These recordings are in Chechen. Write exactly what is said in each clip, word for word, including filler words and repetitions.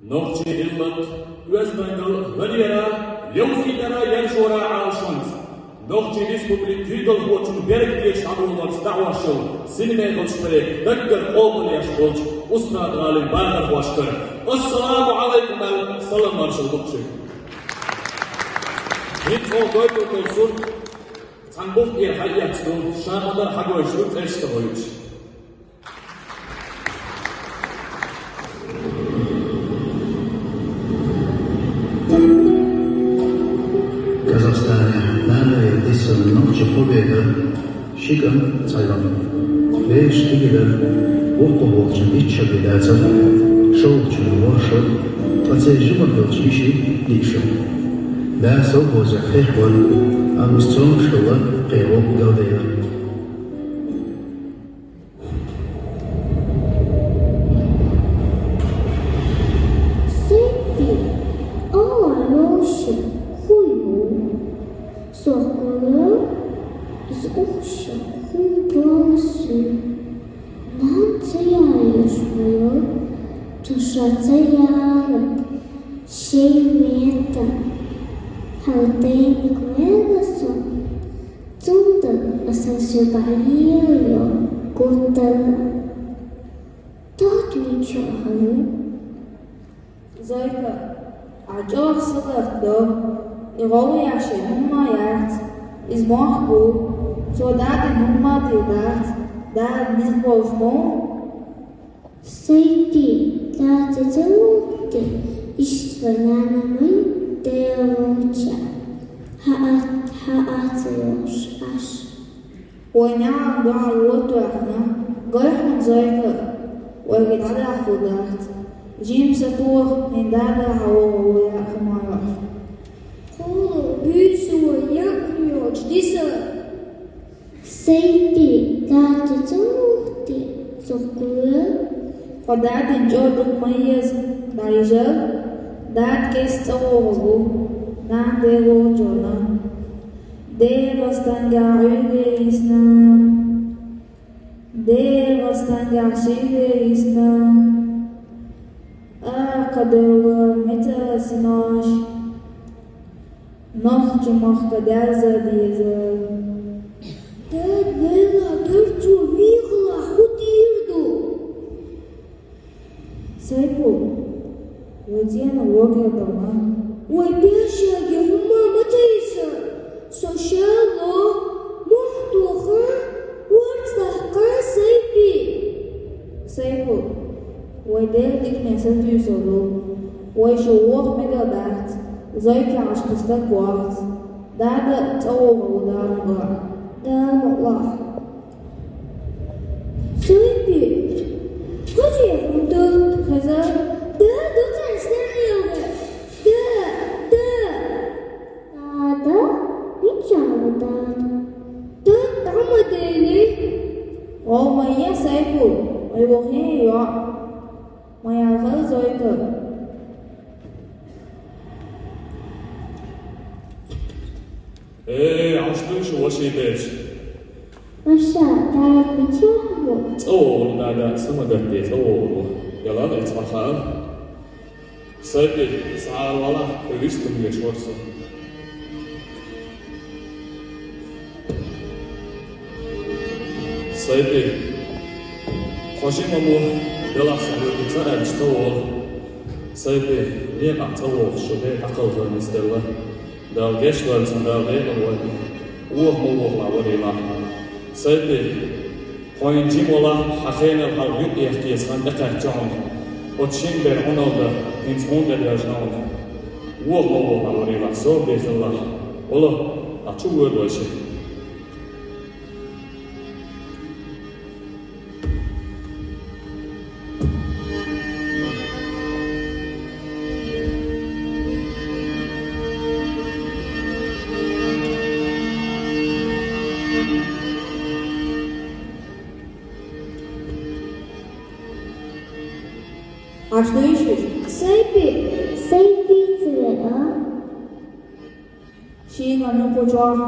Нохчийн миллат оьздангалла ларъяра, левзийтара, яржора Ӏалашонца, Нохчийн Республикан куьйгалхочун беркате дӀадоларца дӀахьош йола синмехалгӀа проект даггара къобалъеш болчу Устарада-ГӀалин бахархошкара ассаламу Ӏалайкум аьлла, салам-маршалла ду шуьга. ХӀинца оха гойтур долу сурт цхьана бух тӀера хьаэцна ду, ша ма-дарра хьагойтуш ду, цӀераш ца гойтуш. Казахстанехь нана-йиша дисина нохчийн кхо бедар, ши кӀант, цхьа йоӀ. Бераш кхин дара, вукхо волчун итт шо бен дацара, шолгӀачун ворхӀ шо, ткъа церан жимахь долчу йишин диъ шо. Да совхозехь хехь вара, амма иза цомгуш хилла, кхин гӀуллакх галдевра. Сайпи, ала йолуш хӀун ю? Со хӀун ю? Иза ухуш хӀун долу суна? Нана ца яра ма йо, цо ша ца яра, шайн метта. Хьан тайниг мера со? Цундела аса шуьга ела йо гуттар а. Тахта мичахь ву? Зойка, ахь чӀогӀа сагатдо, и гӀовгӀа еш хӀумма яц, иза мохк ву, цо дадина хӀумма дийр дац, дада низа болуш ма ву. Сайпи, дада ца вухти, иштта вайн нана вайн Дела волча. Хьа а, хьа а ца йолуш Ӏаш. Вайн нана дуьхьал вон тоьхна, гой хьуна, Зойка, вайга дӀадахлур дац. Жимма сатоха, хӀинца дада хьан вогӀу ву яа хӀума йоӀ. Кхуна буьйса вай яа хӀума йоӀ диса. Сайпи, дада ца вухти, со кхоьлу. Хьо дадина чӀогӀа дукха ма еза, дӀайижа. Дада кӀезиг цӀа вогӀур ву, нана Дела волчу вахна. Дегастангахь Ӏуьйре йисна, Дегастангахь шире йисна, акха девлла меца синош, нохчийн махка дерза деза. Дада вайна дара цо вехалахь хӀун дийр ду? Сайпу, вай цӀена вогӀе ма. Вай пешшехь хӀумма ма ца йиса. Со ша ло, мохь тоха, ворца даккха, Сайпи. Сайпу, вай Делан дикане сатуьйсур ду. Вай шу вогӀа мегар дац. Зойка, Ӏаш кхин стаг вац. Дада цӀа вогӀур ву, Дала мукъ лахь. Дала мукъ лахь. Сайпи, хаза хӀун ду? Хаза. Да, да, цхьа снег хьелга. Да, да. Дада, мичахь ву дада? Дада, дӀа ма дели. Вовма е, Сайпу, вай вохе йо. Ма яхара, Зойка. Э, Ӏаш дуй шу, ваши бераш? Ваша, дада мичахь ву? ЦӀа вогӀур ву, дада, са ма гатде, цӀа вогӀур ву. Яла, ай цхьа хаал. Сайпи, схьа ара валахь, хӀара вистам еш вара со. Сайпи, хьо жима ма ву, делахь сан хӀуьлда ца аьлча ца волу. Сайпи, некъахь ца вогӀуш шу бен дӀакхалхар нисделла. Дала гечдойла цунна, Дала декъала войла. Воху ма воху варий лахь. Сайпи, хьо хӀинца жима валахь, хьан хенал хьалха юкъ ехкеца хан тӀекхаьчча хьуна. Оцу шина беран Ӏуналла дан хӀинца хьуна тӀедоьжна хьуна. Воху ма воху варий лахь, собар бехаллахь. Оло, ахь чу воьду вайша. Аш дуйш виш? Сайпи, Сайпи ца веа. Шийган мукъа чохь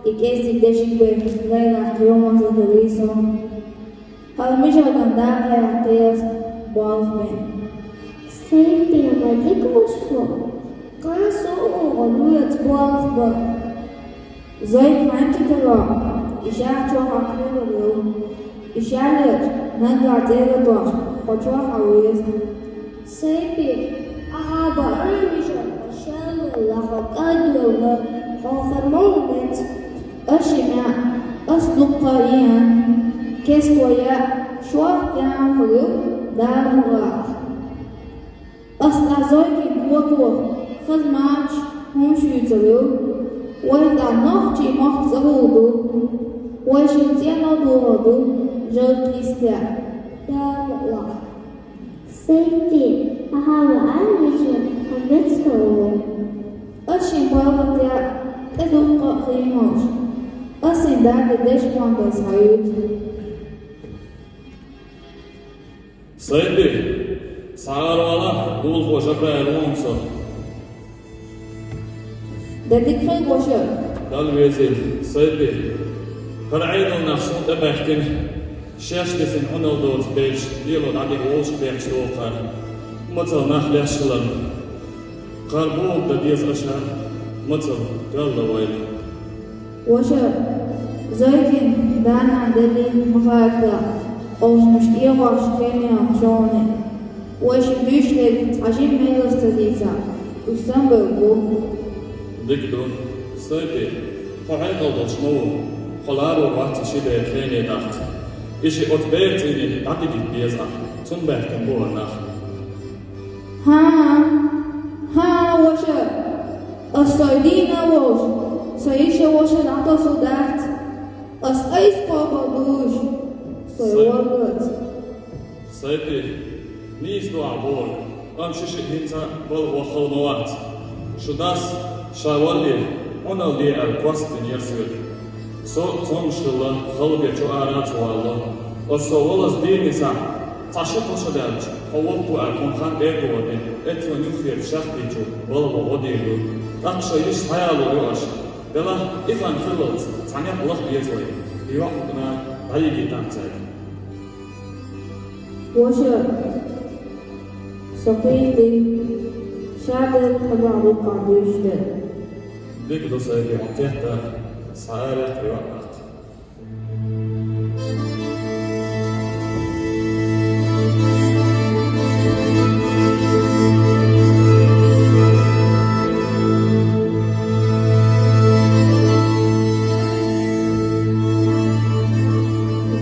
и кӀезиг дешиг бен, лайлахь йомаза хилийсан. ХӀара мижарган дакъа яхкъелас болх бен. Сайпи, ма дика вуш ву? Кхы со а гӀо вуьйцу болх бан. Зойка хьаьнча тӀера, и шаьхчо хьан кхоьлур ю. И шаьллерчу наггахь цӀера дохуш, хьо чохь а веза. Сайпи, ахьа баан вижа, хьо шаьллалла, хьо кӀадвелла, хьо хар ма ву меца. Аш и меа, ас дуккха а еана, кесто яа, шох тӀаьхьа хуьлу, Дала гӀо лахь. Ас дӀа Зойкин кхо тоха, хаза мачаш, хӀумаш юьйцур ю. Вай дӀа нохчийн мохк цӀа гӀур ду. Вай шина цӀена а дохур ду, жал кистехь. Дала лахь. Сайпи, ахьа лаьа вижа, хьо меца ву? Ас шина палатехь тӀедуккха а хиъна волуш, ас и даьггара дешнашца схьаюьйцу. Сайпи, схьаарвала, дулахо Жабраил ву-м со. Де дика хила, ваша. Далла везийла, Сайпи. ХӀара Ӏедалнах суна тӀебаьхкина, шаьш дисина Ӏуналла доцу бераш лело дӀадига вовшах бехкаш доху хӀара. Мацалла нах леш хиларна. Кхара бохург дан деза аша, мацалла галла вайна. Ваша, Зойкин да-нана деллина ма хаьттахь, къовсамаш тӀехьош хенехь шуна. Вай ши буьйш дерг цхьа жима мел ца дийцахь, уьш самабевлла бу. Дика ду, Сайпи, хьо хьекъал долуш ма ву, хьо ларо вац и ши бер хене даккха. И ши оцу бер цӀийне дӀадигийта деза ахь, цунна баьхкина бу хӀара нах. ХӀан, хӀан, ваша, ас со дийна а волуш, сан йиша-ваша дӀатосур дац. Ас айса кхобу дуьйш, со Сай- воргац. Сайпи, нийса ду ахь бохург, амма шу шиъ хӀинца а балха ваха хала ма вац. Шу дас ша валале, Ӏуналла де аьлла, кост динера соьга. Со а цомгуш хилла, хала бен чу ара а ца валало. Аса со валаза дийна нисахь, цхьа ши-кхо шо даьлча, хьо воккхаву аьлла, тхуна хан тӀе а тохадина, эццо нуьххерчу шахтичу балхо гӀо дийр ду. ТӀаккха шайн йиша схьаялор ю аша. Делахь, и хан хиллалц, цхьа некъ лаха беза вай, и йоӀ-кӀант дӀайигийтахь цаьрга. Ваша, со кхетий, ша дерг хьалха дуккха дуьйцуш дара. Дика ду, Сайпи, хьо кхетта, схьаарехь йоӀ-кӀант.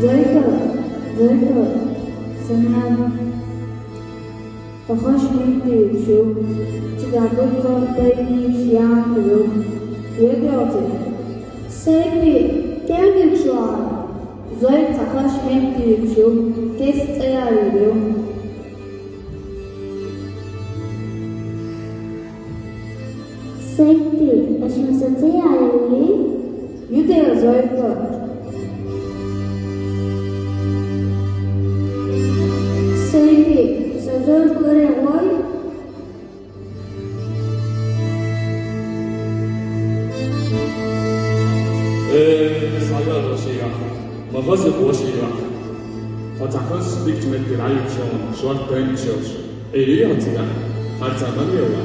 Зойка, Зойка, сан нана. Хьо хаш меттиг шу, цигахь дуккха а пайденаш ян хир ю. Вегайоций? Сайпи, кегийчу вахара. Зойка цхьа хаш меттиг шу, кеста цӀа яьлла ю. Сайпи, аша сан цӀа яьлла юй? Ю дела, Зойка. Сайпи, сан Зойка ларе гӀой? Э, схьавел вашийгахь, ма хаза вашийгахь. Хьо цхьа хазачу дикачу меттера Ӏайуьйтуш ю, шорта тайна йолуш. Ӏийри хьо цигахь, хьарца ма лела.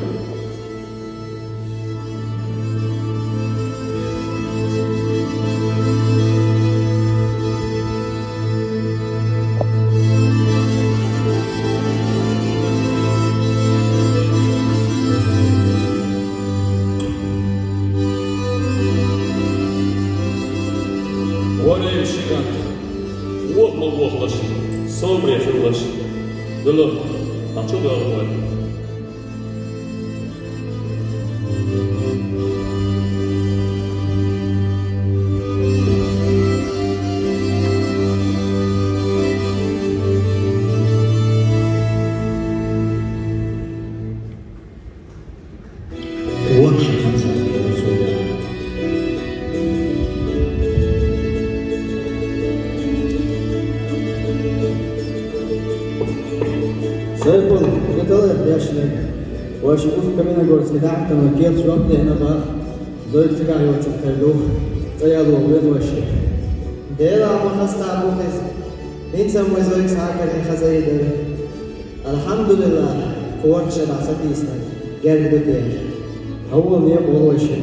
Варе ши кӀант, вон ма вохалаш, собаре хилалаш. Дала, хьан чу доьлху вай. Сайпул, хӀетале дешнарг, вайша Усть-Каменогорске дахьийтина кертан жоп деана боху, Зойка цигахь йоцург тера ду, цӀа яло веза вайша. Дела ма хаза бу иза, хӀинца вай Зойка схьакарийна хаза дара. Алхьамдулиллахь, Кхоъ шера сатийсанарг герга ду те. Хьо вон ве гӀолла ши.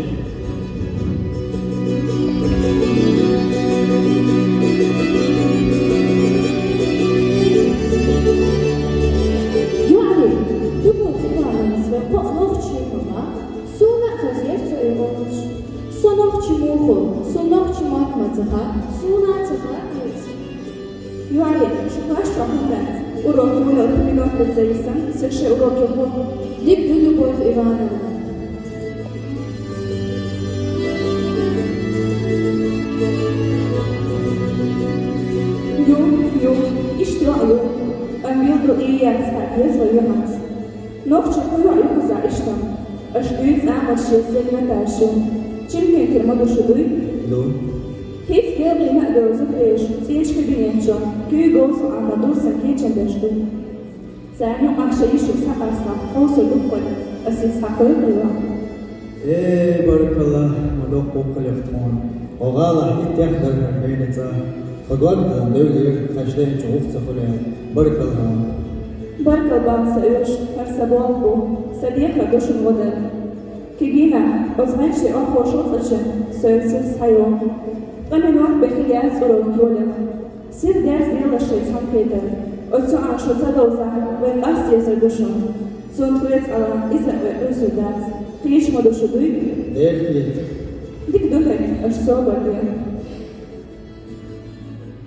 ЙоӀри, дукха цига ванас вай кхоъ нохчий хӀама, суна а хаза яр цо йоӀалгӀаш. Со нохчи муха хул, сона нохчи мотт ма ца хаьа, суна а ца хаьа. ЙоӀри, шо каш чохь хӀун дац? Урок юлар хӀуманах ца йисан, цига шен урок йохо. Дика ду, Любовь Ивановна. Ю, ю, иштта йоӀ ю. Амма билгал ийяц, хьан деза вай юхьанца. Нохчий кхо йоӀ ю кхузахь иштта. Аша дуьйцу амалш еза зен Наташа ю. Чимкентера ма ду шу, дуй? Ду. ХӀинца делкъийна а девза кхечу цӀечу кабинет чохь, куьйга говза Ӏамма дуьйцу сан кечам беш ду. Царна юкъахь шайн йиша схьакъаста, хьовсур ду-кх вай, ас иза схьакхойкхур ю. Э, баркалла, ма доккха гӀуллакх тхуна. Оха гӀалахь иттех дара хӀара хенан цӀа. Тхан догдана девлира, тхаьш дайначу гӀуллакх ца хуьлу аьлла. Баркалла хьуна. Баркалла бан ца оьшу, хӀара сан болх бу, сан декхар ду шуна гӀо дар. Кегина, оцу хенахь шен охьахуо шуьца чу, со йоцург схьайогӀу. Ткъа минот бен хила яц урок йолехь. Сиха дерза делаш шайн цхьаьнакхетар. Оцу цӀа шу ца довзахь, вайн къастазар ду шуна. Цунна тхоьца Ӏалашо иза а вай къуьйсур дац. Кхеташ ма ду шу, дуй? Дера кхета. Дика ду хӀета, аша собар де.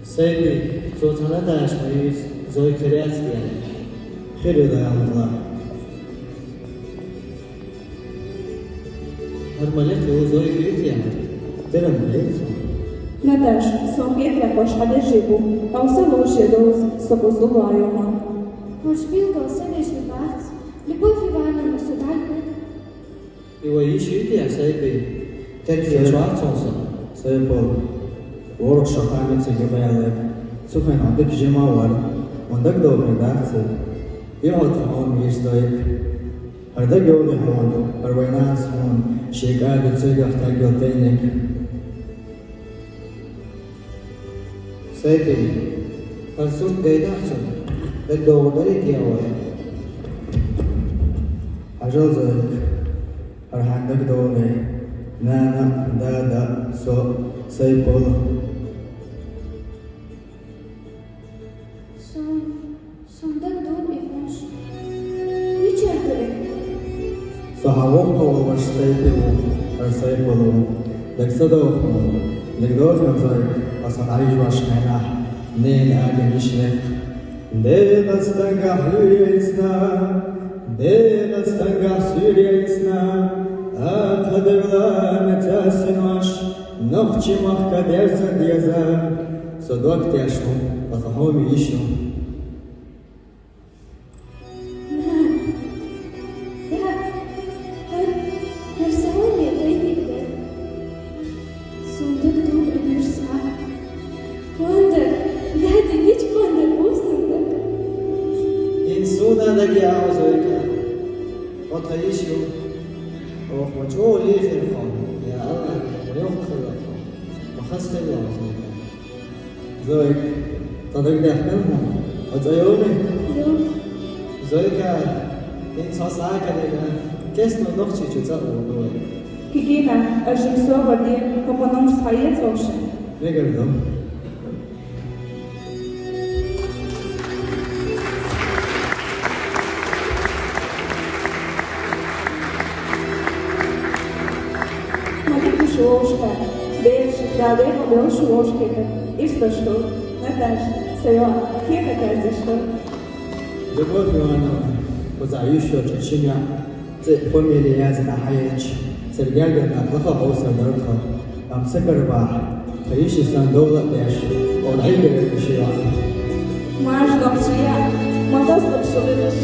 Сайпи, цо цхьа Наташа ма юьйцу, Зойка хир яц те? Хир ю, Дала мукъ лахь. ХӀара ма лекха ю, Зойка ю те? Тера ма лекха цо. Наташ, со гетта кхош хьан деши бу, хьо са луше довза, со кхуза лула йо хьуна. Хьуш билггал са деши бац, Любовь Ивановна, со дӀа а ю. И вай йиша ю те, Сайпи? Текхийча вац хьуна со. Сайпал, ворхӀ шо хан ю цига юхаялларг. Цу хенахь дика жима а вара. Вайна дагадогӀур дац цига. И хьо цхьа хьуна йиша, Зойка. ХӀара дагайовлий хьуна, хӀара вайн нанас хьуна шен кӀадо цигахь тергал тайниг? Сайпи, хӀара сурт гайтахь цунна, дагадогӀур дарий те вай? Хьажал, Зойка, хӀара хьайна дагадогӀий, нана, дада, со, Сайпал. Сон, сон дагадогӀу и хӀумаш. Мичара ду и? Со хьан воккхаволу ваша Сайпи ву, хӀара Сайпал ву. Дага ца догӀу хьуна? Дага догӀу хьуна, Зойка, хьо сан дӀайижош хенахь, ненан агина йиш лекха. Декъаза стагах юьйцна, декъаза стагах суьйре йицна, а тхан девлла меца синош, нохчийн махка дерза деза. Со дог тешна, аса хьоме йиш ю. Нана, да, хӀара, хӀара со хьоме тайниг дара. Суна дагадогӀу и дуьйцуш схьа. Хьуна дара, даьдин дича хьуна дара, бусург дара. ХӀинца суна дагайогӀу, Зойка. Хьо тхан йиш ю. Оха ма чӀогӀа лехира хьо. Я АллахӀ, ма йоккха хилла хьо. Ма хаза хилла хьо, Зойка. Зойка, тхан дагадехкина хьуна? Хьо цӀа йогӀий? Йо. Зойка, хӀинца хьо схьа а карийна, кестта Нохчийчу цӀа а вогӀу вай. Кегина, аша жима собар де, хӀокху номаш схьаэца вовшашна. Мегар ду. Ма дика ду шу вовшахкхетар. Бераш, Дала декъала йойла шу вовшахкхетар. Ирс долуш хила. Наташ, сан йоӀ, кхетар кхаьчнаш хила. Любовь Ивановна, кхузахь йиш йолчу шина йоӀ цӀе а, фамили а яздина хьаелча, церан гергара нах лаха хьовсур дара тхо. Амма ца карабахь, тхан йишин санна довла а деш, оха дӀайигар дара ши йоӀ. Марша Нохчийчоьнна, ма хаза луш шу везаш.